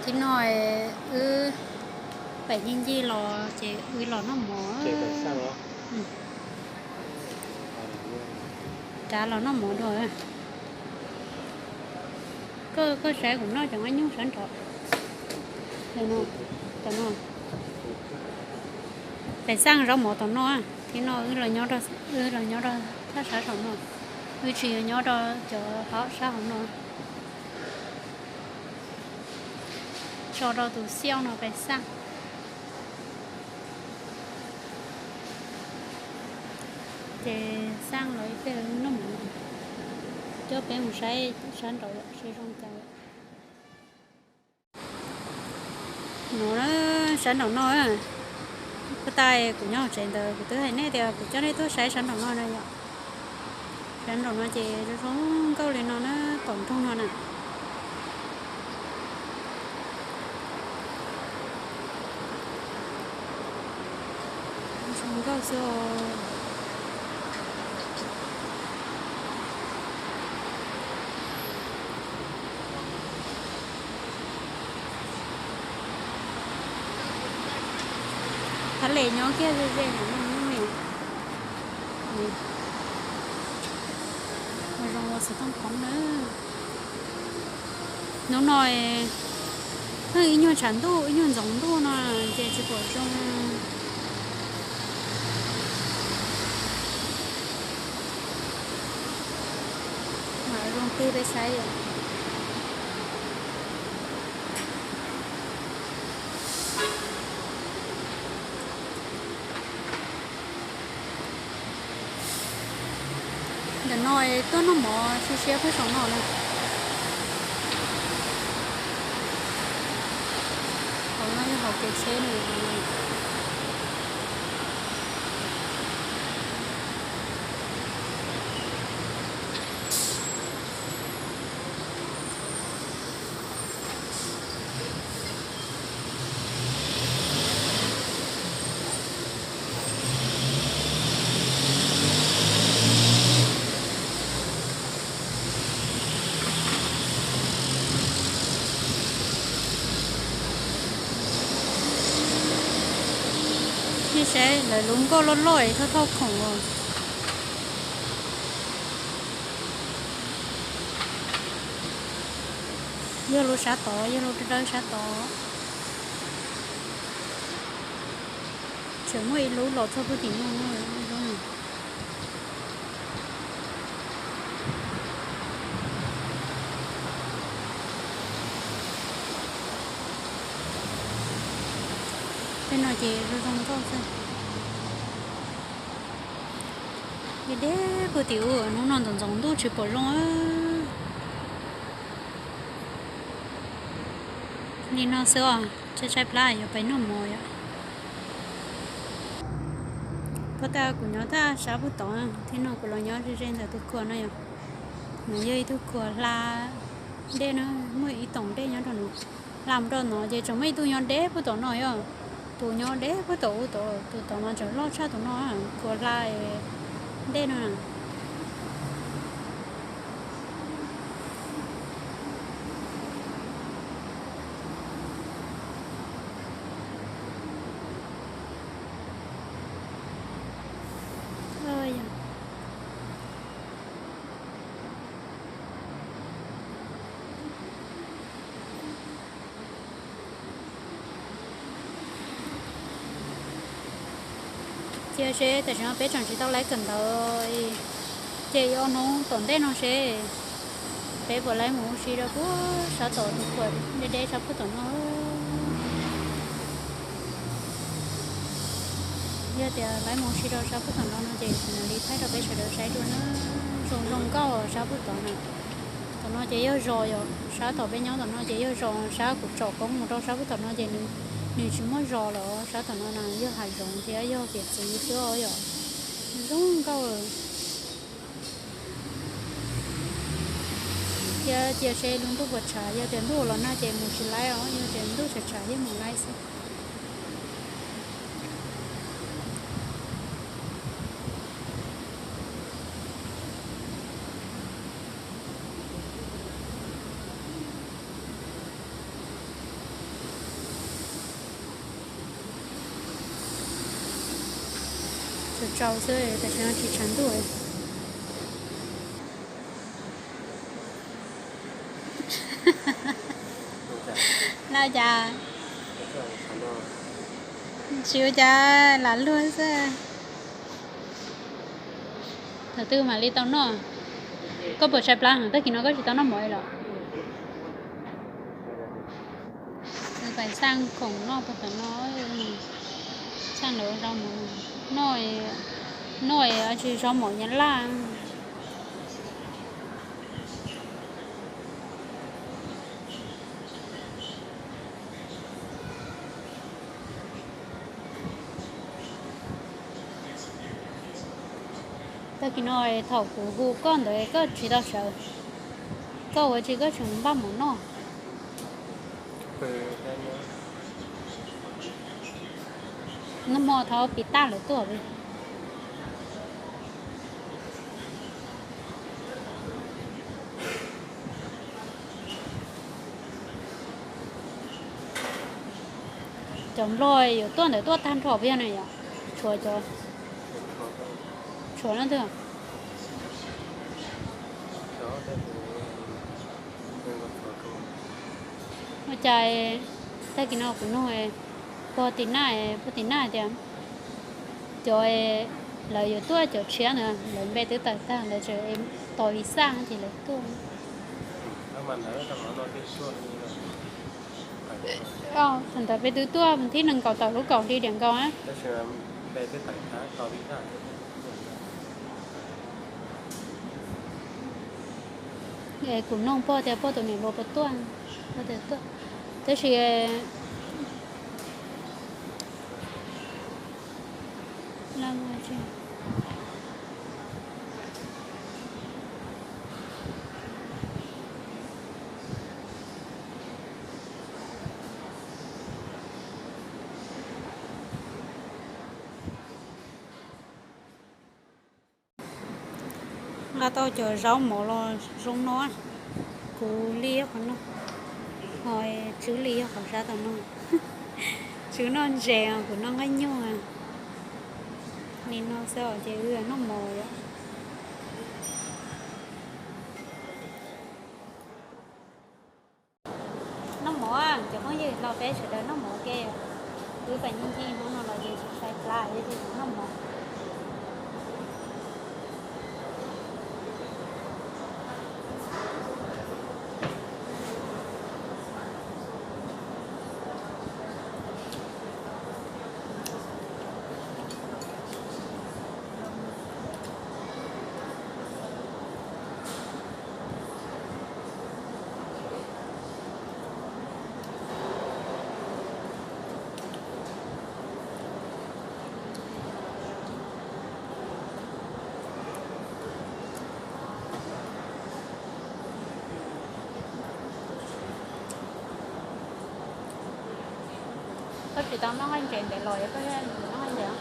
Tib no wb pem ncig ncig los ces wb los noj mov. Kav los noj mov dua. Koj, koj saib kuv noj cov nyuj sab nraud. Tom no, pem xaj zaub mov tom no. Tib no wb los nyob rau, wb los nyob rau thaj sab saum no. Wb tsis yog nyob rau cov hauv sab hauv no. Tso rau tus xiauj no pem xaj. Ces xaj los ib pliag noj mov, coj peb mus saib sab nraud seb zoo cas. No, sab nraum no, puag ta kuv nyob hauv tsev ntawd kuv twb hais nej tias kuv coj nej tuaj saib sab nraum no na yom. Sab nraum no ces zoo zoo nkauj li no na, tom nroog no na. Zoo nkauj xwb os. Thab les nyob kiag ze ze no, zoo ua xov tooj qhov na. Hnub no pheej ib nyuag tshav ntuj ib nyuag ntxoov ntuj no ces tsis pom zoo. Mam zoo tig peb saib. Ntawm no tuaj noj mov siab siab pub saum no na. Hauv no yog hauv kev tsheb no. Nej saib lawv lub nkoj loj loj es thauj thauj khoom os. Yog lub sab tod, yog lub dawb dawb sab tod. Tseem muaj ib lub los txog puag tim no. Tej no ces zoo zoo nkauj xwb. Deb deb puag tim ub, hnub no ntxoov ntxoov ntuj tsis pom zoo. Li no xwb os, tshaib tshaib plab yuav pais noj mov yom. Puag ta kuv nyob thaj sab puag tod, thib no kuv los nyob ze ze ntawm tus khuas no yom. Nws yog ib tug khuas hla dej na, muaj ib toom dej nyob rau nws. Hla mus rau no ces tseem muaj ib tug nyob deb puag tom no yom. Tus nyob deb puag tom ub tod, tus tom no tseem loj tshaj tus no, khuas hla dej no na. Cia seb tam sim no peb tseem tsis tau laib kawm ntawv, ces yuav hnub tom ntej no seb peb puas laib mus ua si rau puag sab tom tus khuas deb deb sab puag tom no. Yog tias laib mus ua si rau sab puag tom no no ces kuv mam li thaij rau peb sawv daws saib dua na. Zoo zoo nkauj sab puag tom na. Tom no ces yog zos yom, sab tom peb nyob tom no ces yog zos, sab kuv tsom koob mus rau sab puag tom no ces nws tsis muaj zos lawm, sab tom no na yog hav zoov thiab yog piam txiv xwb os yom. Zoo nkauj. Thiab cia seb lub ntuj puas tshav, yog tias ntuj los nag ces mus tsis laib os, yog tias ntuj tshav tshav yeej mus laib xwb. Rau xwb, tam sim no tsis tshav ntuj. Na cas? Tsis ua cas, lam luag xwb. Thaum twg mam li tau noj? Koj puas tshaib plab heev, tag kis no koj tsis tau noj mov los? Pais xaj khoom noj puag tom no, xaj lawv rau mov noj, noj tsis zov mov nyab laj. Tag kis no thaum kuv hu koj ntawd koj tsis tau sawv, koj ua tsis, koj tseem npaj mov noj. Nag hmo thov piv tag lawv tuaj. Cov nplog yuav tuaj ntawd tuaj tag nrho peb yog na yom? Tshuav cov, tshuav no twg? Ua cas tag kis no kuv nug pog tim naj, pog tim naj tias cov lawv yuav tuaj cov tshiab ntawd lawv npe twb tawm tag, lawv tseem tos visa ces lawv tuaj. Thaum ntawd peb twb tuaj thib nees nkaum tawm lub kaum hli diam nkaus na. Es kuv nug pog tias pog tus niam hluas puas tuaj, pog tias tuaj, tab sis nqa tau cov zaub mov los zoo no, kuv li yog qhov no, ho Tswv li yog qhov sab tom no. Tswv noj ntses, kuv noj nqaij nyuj. Li no xwb ces wb noj mov. Noj mov, cov phooj ywg, los peb sawv daws noj mov ke. Wb pais ncig ncig hnub no los ces tsis tshaib plab, noj mov. Koj tsis tau noj nqaij ntses ntev los, koj noj nqaij ntses?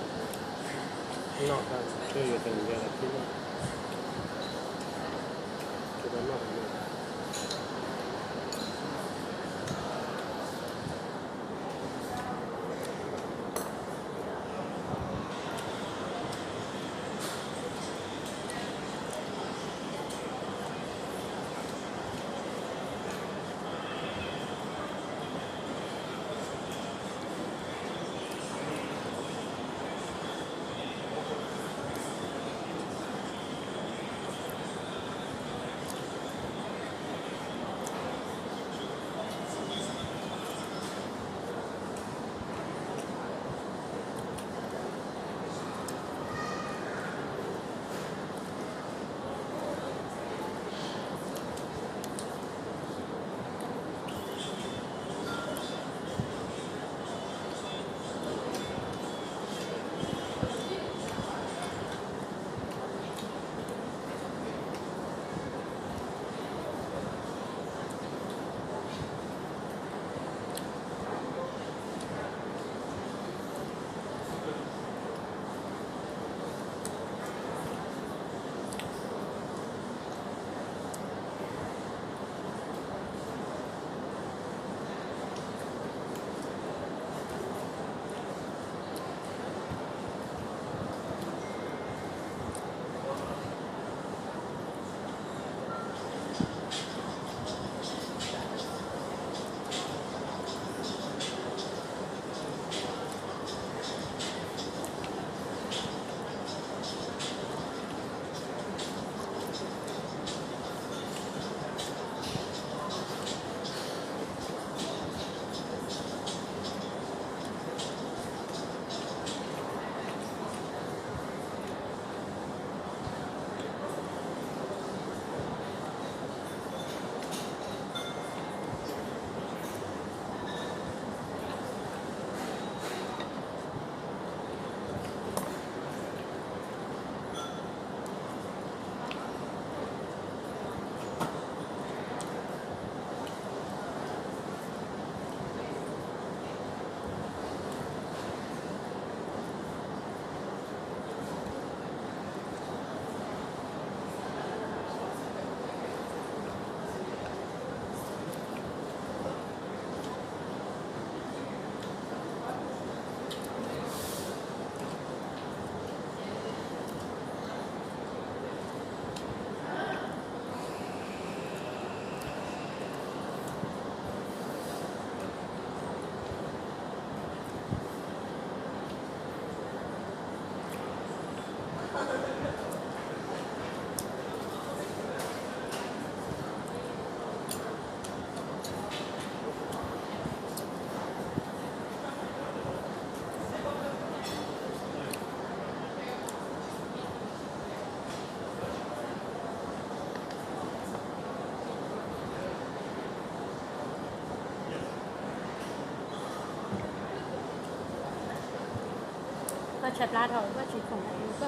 Koj tshaib plab dhau koj tsis khoom hais lus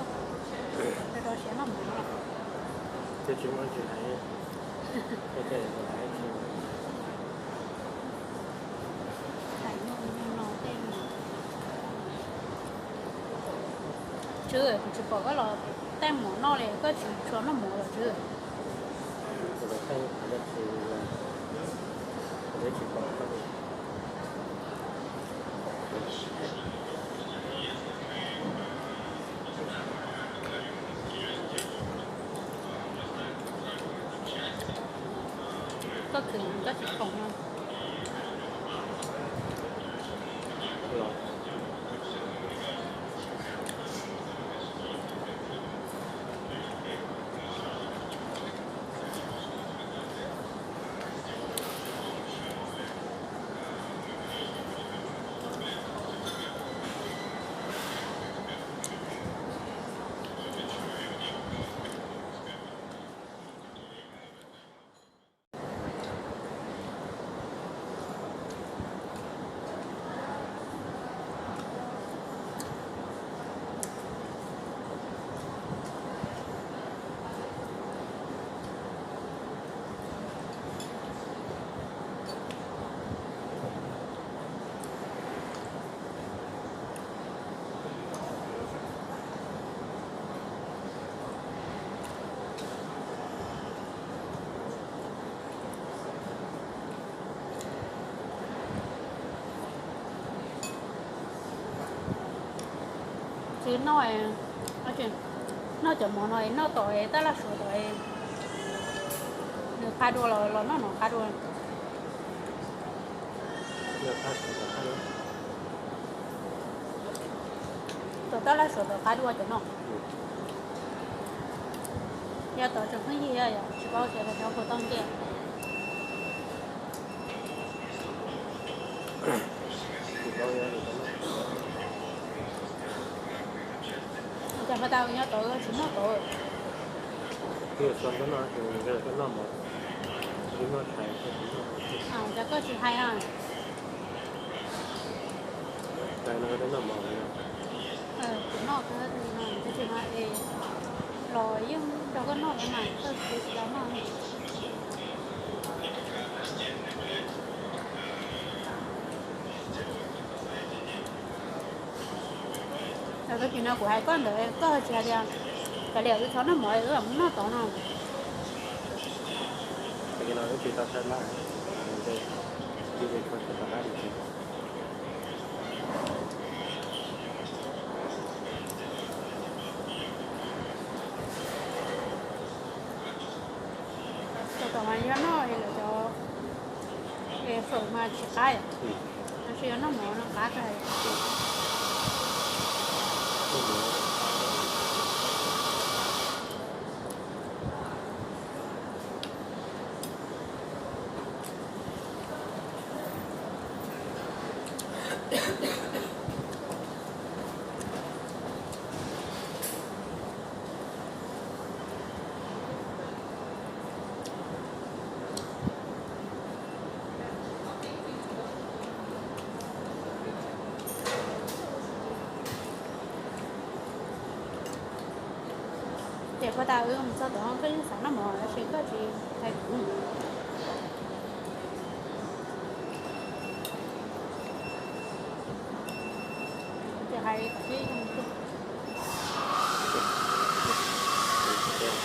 koj rau rau siab noj mov. Twb tsis muaj tsis hais, tej tej hais tsis. Hais no no tej. Tswb, kuv tsis pom koj los tej mov noj li, koj tsis tshua noj mov los Tswb? Koj khwv koj tsis khoom no. Tsis noj, noj cov mov no noj tom tab laj suav tom, nws qab dua los noj no qab dua. Tom tab laj suav tom qab dua cov no. Yog tom tseem pheej yig yog tsis paub tias cov puas tau nce. Cas pha tau nyob tod tsis noj tod. Noj mov, noj tshais. Cas koj tsis hais? Kuv noj, tsis hais es los yeej nrog koj noj mas koj tsis los noj. Tag kis no kuv hais koj ntawd koj tsis hais tias, kav liam wb txhob noj mov wb mus noj tod no. Cov tom mas yog noj lawv cov fawm mas tsis qab, tab sis yog noj mov no qab kawg. Ces puas tas wb mus txog tom koj yeej xav noj mov tab sis koj tsis hais kuv. Ces hais kom thiab zoo.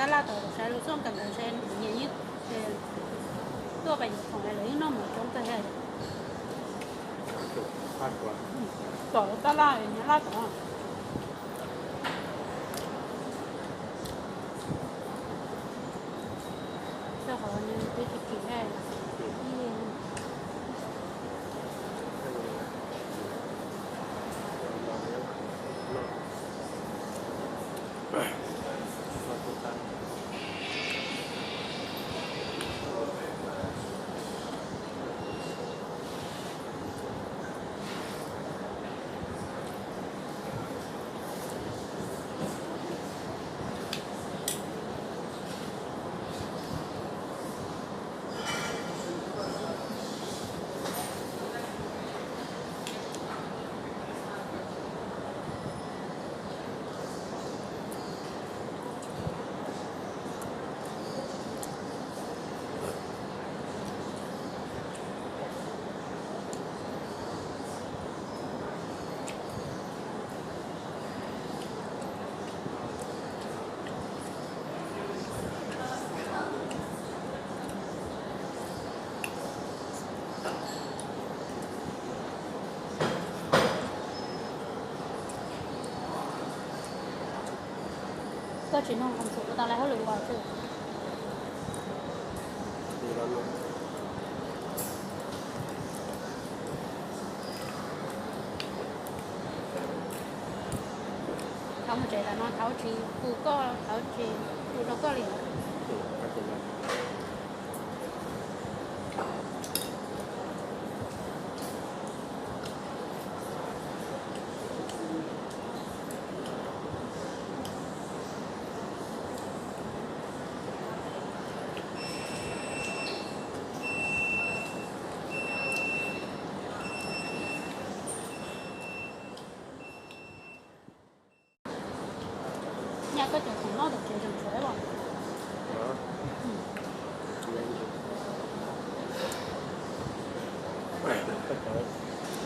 Tab laj tod sawv lub txoj nkawm ntawd ntshe nyias yeej tuaj pas yuav khoom lawv yeej noj mov coob kawg li. Tom tab laj nyob laj tod. Rau qhov nws twb tsis kim. Koj tsis nug qhov txhua ua tau lawv hauj lwm ua xwb. Thaum mus tsev tas no thaum tsis hu koj, thaum tsis hu rau koj li. Nyaj koj cov khoom noj tom tsev tseem tshuav los?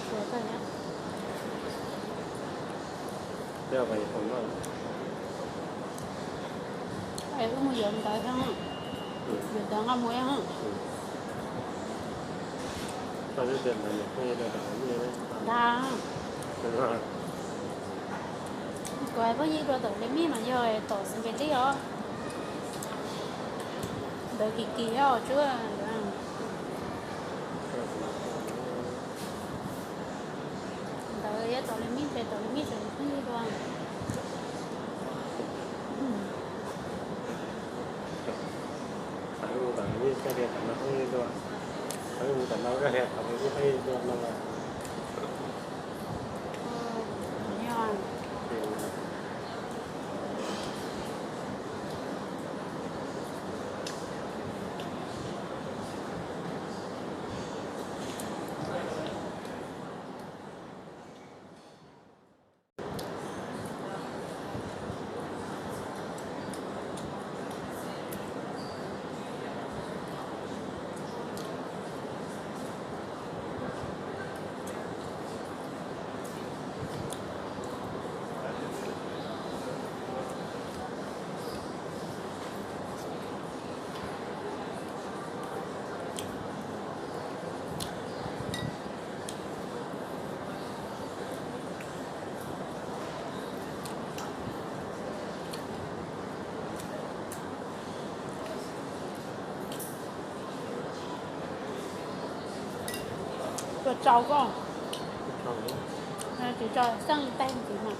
Tshuav kawg thiab. Es wb mus yuav ntawv thiab, yuav ntawv nqa mus ib. Ntag. Kuv hais phooj ywg dua tom li mij mas yog tom xi npe tij os. Ntawd kim kim os tsuab. Ntawd yog tom li mij ces tom li mij tseem phooj ywg dua. Tua tsau koj. Tsis tso xeej tag ntxiv mas.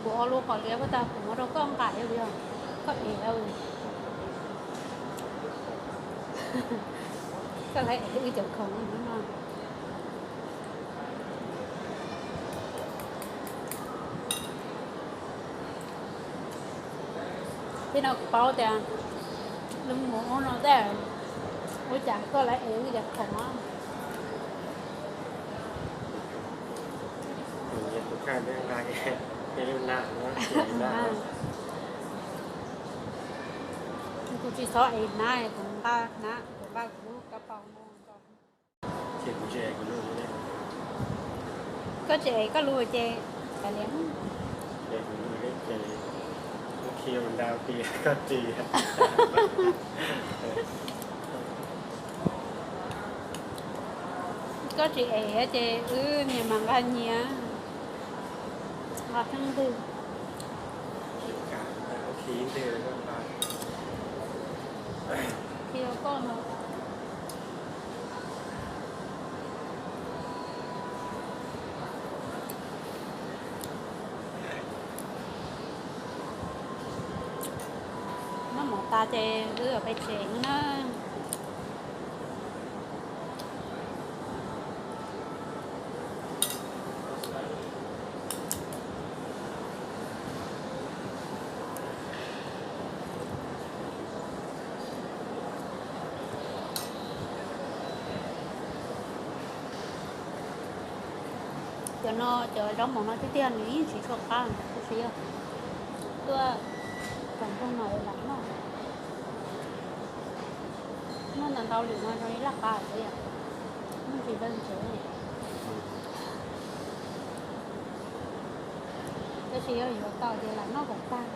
Kuv ua lub qos liab puas tag kuv muab rau koj nqa li os, koj ev. Koj lawv ev wb cov khoom no. Thiab no kuv paub tias lub mus ub no tej Ua cas koj lawv es wb cov khoom os? Kuv tsis txhob es hnab, kuv nqa hnab, kuv nqa kuv lub kab paus no. Koj tsis es koj lub ces kav liam. Koj tsis es ces wb niam mas nqa nyias, nqa xeeb ntwg. Khi koj no. Noj mov tas ces wb pem tsev na. Cov no, cov zaub mov no tiag tiag nws yeej tsis tshua qab, tab sis yog tuaj tsaus ntuj no es lam noj. Noj ntau ntau lwm no zoo li laj qab xwb yom, yeej tsis dawb ntsev. Tab sis yog yuav tau ces lam noj kom tag.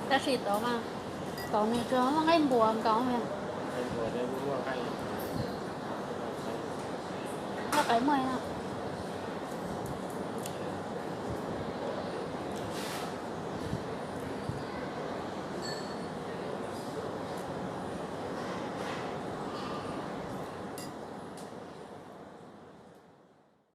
Tab sis tod mas, tod nws tsuas muaj nqaij npua nkaus. Nqaij npua, nqaij muaj.